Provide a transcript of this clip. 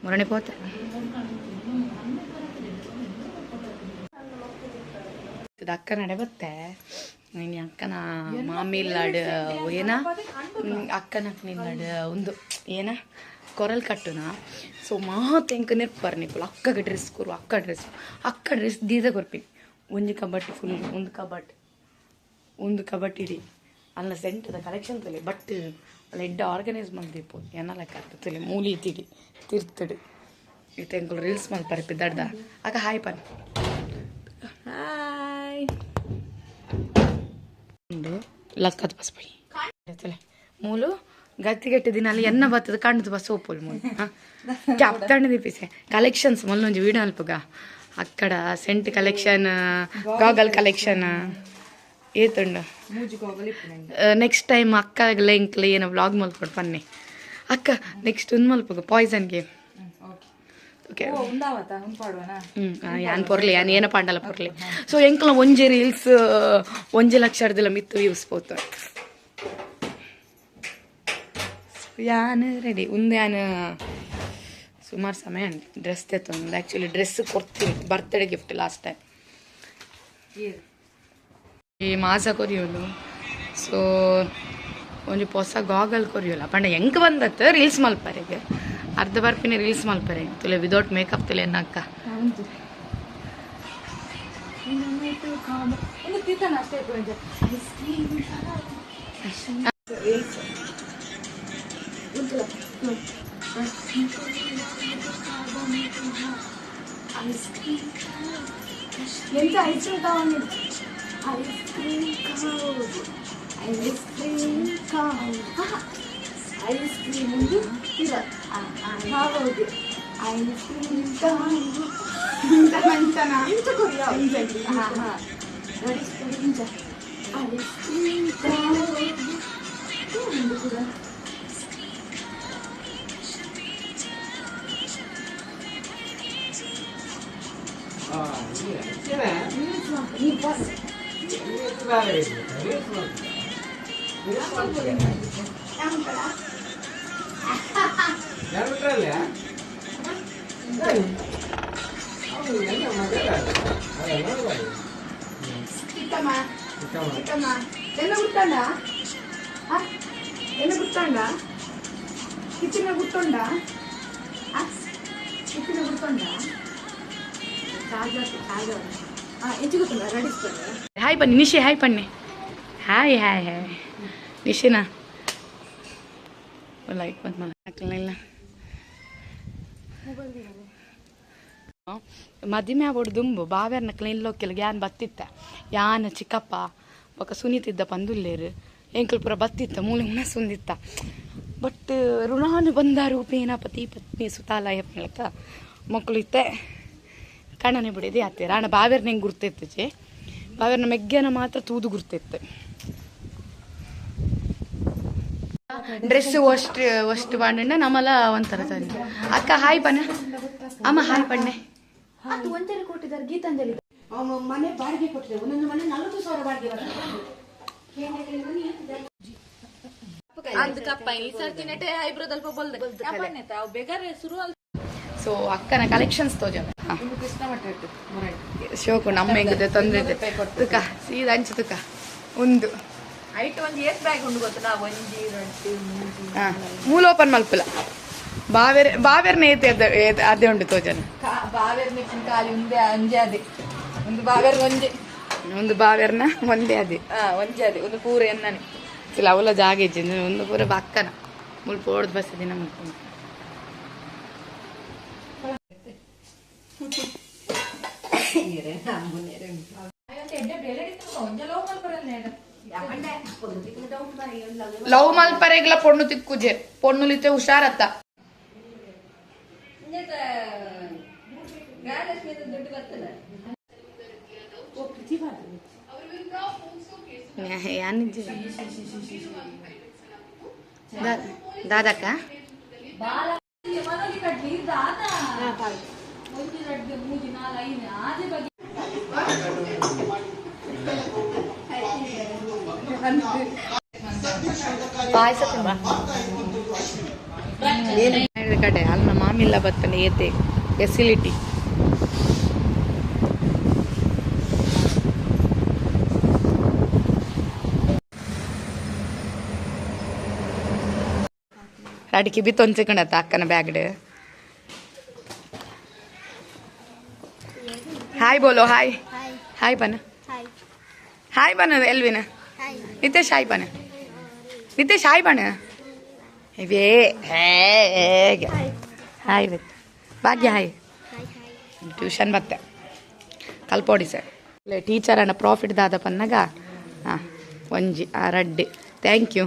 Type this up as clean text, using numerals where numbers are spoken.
ಮುರಣೆ ಪೋತೆ. ಅಕ್ಕ ನಡೆ ಬತ್ತೆ ಇನಿ ಅಕ್ಕನ ಮಾಮಿಲ್ಲಾಡ್ ಏನ ಅಕ್ಕನ ನಿಲ್ಲಾಡ್ ಒಂದು ಏನ ಕೊರಲ್ ಕಟ್ಟುನ. ಸೊ ಮಾತ ಎಂಕ್ ನೆರ್ಪರ್ ನಿಕುಲು ಅಕ್ಕಗೆ ಡ್ರೆಸ್ ಕೊರು, ಅಕ್ಕ ಡ್ರೆಸ್, ಅಕ್ಕ ಡ್ರೆಸ್ ದೀದ ಕೊರ್ಪಿನಿ. ಒಂಜಿ ಕಬಟ್ ಫುಲ್, ಒಂದು ಕಬಟ್, ಒಂದು ಕಬಟ್ ಇಡಿ ಅಲ್ಲ ಸೆಂಟದ ಕಲೆಕ್ಷನ್ ತಲೆ. ಬಟ್ ಅಲ್ಲ ಎಡ್ಡೆ ಆರ್ಗನೈಸ್ ಮಲ್ದಿಪ್ಪು ಎನ್ನ ಲೆಕ್ಕ ತುಲೆ ಮೂಲಿ ತಿಡಿ ತಿರ್ತಡು. ಇತ್ತೆ ಎಂಕುಲು ರೀಲ್ಸ್ ಮಲ್ಪರೆ ಪಿದಡ್ದ. ಅಕ್ಕ ಹಾಯ್ ಪನ್. ಹಾಯ್. ಉಂಡು ಲಕ್ಕದ ಬಸ್ ಪೈ ತುಲೆ ಮೂಲು ಗತ್ತಿಗೆಟ್ಟ ದಿನ ಅಲ್ಲಿ ಎನ್ನ ಬತ್ತದ ಕಂಡದ ಬಸ್ ಒಪ್ಪುಲ್ ಮೂಲು ಕ್ಯಾಪ್ತಾಂಡ ದಿಪ್ಪಿಸೆ ಕಲೆಕ್ಷನ್ಸ್ ಮೊಲ್ಲೊಂಜಿ ವೀಡಿಯೋ ಅಲ್ಪಗ. ಅಕ್ಕಡ ಸೆಂಟ್ ಕಲೆಕ್ಷನ್, ಗಾಗಲ್ ಕಲೆಕ್ಷನ್ ಏತುಂಡು. ಮೂಜಿ ಗೋಗಲ್ ಇಪ್ಪು ನಂಗೆ. ನೆಕ್ಸ್ಟ್ ಟೈಮ್ ಅಕ್ಕ ಎಂಕ್ಲೆ ಏನೋ ವ್ಲಾಗ್ ಮಲ್ಪೊಡು ಪನ್ನೆ ಅಕ್ಕ. ನೆಕ್ಸ್ಟ್ ಒಂದು ಮಲ್ಪಗ ಪಾಯ್ಸನ್ ಗೇಮ್. ಓಕೆ. ಓಕೆ. ಓ ಉಂದಾವತ ಉಂಪಾಡುವನಾ? ಹ್ಮ್ ಯಾನ್ ಪೊರ್ಲಿ, ಯಾನ್ ಏನ ಪಾಂಡಲ ಪೊರ್ಲಿ. ಸೊ ಎಂಕ್ಲ ಒಂಜಿ ರೀಲ್ಸ್ 1 ಲಕ್ಷ ಅರ್ದಿಲ್ಲ ಮಿತ್ತು ವ್ಯೂಸ್ ಪೋತ. ಯಾನ್ ರೆಡಿ. ಉಂದು ಯಾನ್ ಸುಮಾರು ಸಮಯ ಡ್ರೆಸ್ ತೆತ್ತೊಂದು. ಆ್ಯಕ್ಚುಲಿ ಡ್ರೆಸ್ ಕೊಡ್ತೀನಿ ಬರ್ತ್ಡೇ ಗಿಫ್ಟ್ ಲಾಸ್ಟ್ ಟೈಮ್. ಈ ಮಾಸ ಕೊರಿಯೋಲು. ಸೊ ಒಂಜಿ ಪೊಸ ಗಾಗಲ್ ಕೊರಿಯೋಲ ಪಂಡ ಎಂಕ್ ಬಂದತ್ತು ರೀಲ್ಸ್ ಮಲ್ಪರೆಗ್. ಅರ್ಧ ಬರ್ಪಿನ ರೀಲ್ಸ್ ಮಲ್ಪರೆ. ತುಲೆ ವಿದೌಟ್ ಮೇಕಪ್ ತುಲೆ ಅಕ್ಕ. ಉಂಟು ಒಂದು ತೀತನ ಅಷ್ಟೇ. Ice cream. Reels. Ice cream ಎಂತ ಐಸ್ ಕ್ರೀಮ್ ಕಾవాలి, ಐಸ್ ಕ್ರೀಮ್ ಕಾವುದು, ಐಸ್ ಕ್ರೀಮ್ ಕಾವು, ಐಸ್ ಕ್ರೀಮ್ ಒಂದು ಇರ ಕಾವುದು, ಐಸ್ ಕ್ರೀಮ್ ಕಾವು ಇಂಚ ಕೊರಿಯ. ಹಾಂ ಹಾಂ ಇಂಚ ಐಸ್ ಕ್ರೀಮ್ ಕಾವುದು ಕೂಡ. ಚಿಕ್ಕಮ್ಮ, ಚಿಕ್ಕಮ್ಮ, ಎನ್ನ ಗುತ್ತಂಡ? ಎನ್ನ ಗುತ್ತಂಡ? ಕಿಚನ್ ಗುತ್ತೊಂಡ? ಕಿಚನ್ ಗುತ್ತೊಂಡ? ಎಂಚ ಗೊತ್ತುಂಡ ರೆಡಿಸ್ತಾರೆ. ಹಾಯ್ ಬನ್ನಿ ನಿಶಿ, ಹಾಯ್ ಪನ್ನೆ. ಹಾಯ್ ಹಾಯ್ ಹಾಯ್ ನಿಶಿನಾ ಲೈಕ್ ಬಂದ್ ಹಾಕಲಿಲ್ಲ. ಮದಿಮೆ ಆವೊಡು ದುಂಬು ಬಾವೆರ್ನಕ್ಲ ಇಲ್ಲೊಕ್ಕೆಲ್ಲ ಯಾನ್ ಬತ್ತಿತ್ತ. ಯಾನ ಚಿಕ್ಕಪ್ಪ ಬೊಕ ಸುನೀತಿದ್ದ ಪಂದುಲ್ಲೇರು ಎಂಕುಲು ಪೂರ ಬತ್ತಿತ್ತ. ಮೂಲೆ ಉಣಸುಂದಿತ್ತ. ಬಟ್ ಋಣಾನು ಬಂದ ರೂಪೇನ ಪತಿ ಪತ್ನಿ ಸುತಾಲಯ ಪನ್ಲಕ ಮೊಕ್ಕಲು ಇತ್ತೆ ಕಣ್ಣನೆ ಬಿಡಿದೆ ಆತೇರ. ಅಣ್ಣ ಬಾವೆರ್ನ ಹೆಂಗೆ ಗುರ್ತಿತ್ತುಜಿ. ಬಾವೆರ್ನ ಮೆಗ್ಗೆನ ಮಾತ್ರ ತೂದು ಗುರ್ತಿತ್ತು. ಡ್ರೆಸ್ ಅಷ್ಟು ಅಷ್ಟು ಬಾಂಡಣ್ಣ ನಮ್ಮಲ್ಲ ಒಂಥರ ತಂದೆ. ಅಕ್ಕ ಹಾಯ್ ಪನ್ನ, ಅಮ್ಮ ಹಾಯ್ ಪಣ್ಣೆ. ಅದು ಒಂದೆರಡು ಕೊಟ್ಟಿದ್ದಾರೆ ಗೀತಾಂಜಲಿ. ಮನೆ ಬಾಡಿಗೆ ಕೊಟ್ಟಿದೆ. ಒಂದೊಂದು ಮನೆ 40,000 ಬಾಡಿಗೆ ಬರ್ತದೆ. ಸೊ ಅಕ್ಕನ ಕಲೆಕ್ಷನ್ಸ್ ತೋಜ. ಕೃಷ್ಣ ಮಠ ಇಟ್ಟು. ಶೋಕು ನಮ್ಮ ಹೆಂಗಿದೆ ತೊಂದರೆ ಇದೆ. ತುಕ ಸೀದಾ ಅಂಚು ತುಕ ಒಂದು. ಐಟ್ ಒಂಜಿ ಏತ್ ಬ್ಯಾಗ್ ಉಂಡು ಗೊತ್ತು ನಾ? ಒಂಜಿ ರಡ್ಡು ಮೂಜಿ. ಹಾ ಮೂಲ ಓಪನ್ ಮಲ್ಪುಲ. ಬಾವೆರ್ ಬಾವೆರ್ನ ಏತೆ ಅದೇ ಅದೇ ಉಂಡು ತೋಜನ. ಬಾವೆರ್ ಮಿಕ್ಸಿನ ಖಾಲಿ ಒಂದೇ ಒಂಜೆ ಅದೇ ಒಂದು ಬಾವೆರ್ ಒಂಜೆ. ಒಂದು ಬಾವೆರ್ನ ಒಂದೇ ಅದೇ. ಹಾ ಒಂಜೆ ಅದೇ ಒಂದು ಪೂರ ಎನ್ನನೆ. ಇಲ್ಲ ಅವಲ ಜಾಗ ಇಜ್ಜಿ. ಒಂದು ಪೂರ ಅಕ್ಕನ ಮುಲ್ಪ ಓಡ್ದು ಬಸ್ ದಿನ ಮುಲ್ಪ. ಲವ್ ಮಲ್ಪರೆಗ್ಲ ಪೊಣ್ಣು ತಿಕ್ಕುಜೆ. ಪೊಣ್ಣುಲಿತೆ ಹುಷಾರತ್ತ. ದಾದಕ್ಕ ಪಾಯಸ ತಿಂಬ. ಕಡೆ ಅಲ್ಲ ಮಾಮಿಲ್ಲ ಬತ್ತಂಡ ಏತೆ ಫೆಸಿಲಿಟಿ. ಅಡಿಕೆ ಬಿ ತೊಂಚಿಕೊಂಡತ್ತ ಅಕ್ಕನ ಬ್ಯಾಗ್ಡ್. ಹಾಯ್ ಬೋಲೋ, ಹಾಯ್ ಹಾಯ್ ಬನ, ಹಾಯ್ ಬನ ಎಲ್ವಿನ, ನಿತೇಶ್ ಹಾಯ್ ಬನ, ನಿತೇಶ್ ಹಾಯ್ ಬನ, ಇವೇ ಹೇಗೆ ಹಾಯ್ ಬತ್, ಭಾಗ್ಯ ಹಾಯ್. ಟ್ಯೂಷನ್ ಬತ್ತೆ ಕಲ್ಪೋಡಿ ಸರ್ ಟೀಚರ್ ಅಣ್ಣ ಪ್ರಾಫಿಟ್ ದಾದ ಪನ್ನಗ. ಹಾಂ, ಒಂಜಿ ಆ ರಡ್ಡಿ. Thank you.